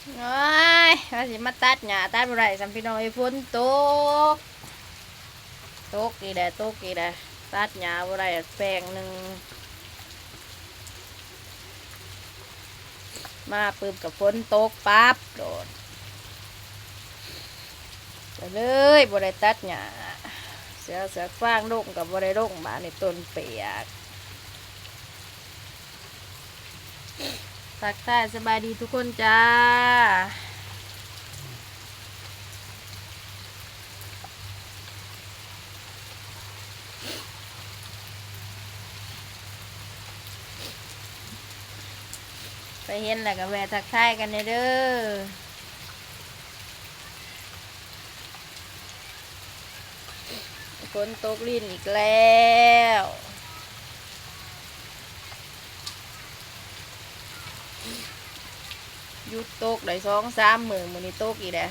ໂອ້ຍ ວ່າຊິມາຕັດຫຍ້າ ຕັດບໍ່ໄດ້ຊ້ຳພີ່ນ້ອງເອີຍ ຝົນຕົກ ຕົກອີກແລ້ວ ຕົກອີກແລ້ວ ຕັດຫຍ້າບໍ່ໄດ້ແປງໜຶ່ງ ມາປຶບກໍຝົນຕົກປັບໂລດ ກໍເລີຍບໍ່ໄດ້ຕັດຫຍ້າ ເສືອ ເສືອຟາງລົງກໍບໍ່ໄດ້ລົງ ບາດນີ້ຕົ້ນປຽກ. ທັກທາຍສະບາຍດີທຸກຄົນຈ້າ ໃຜເຫັນແລ້ວກໍແວ່ທັກທາຍກັນແດ່ເດີ. ຝົນຕົກລິນອີກແລ້ວ ຢຸດຕົກໄດ້ສອງສາມມື້ ມື້ນີ້ຕົກອີກແລ້ວ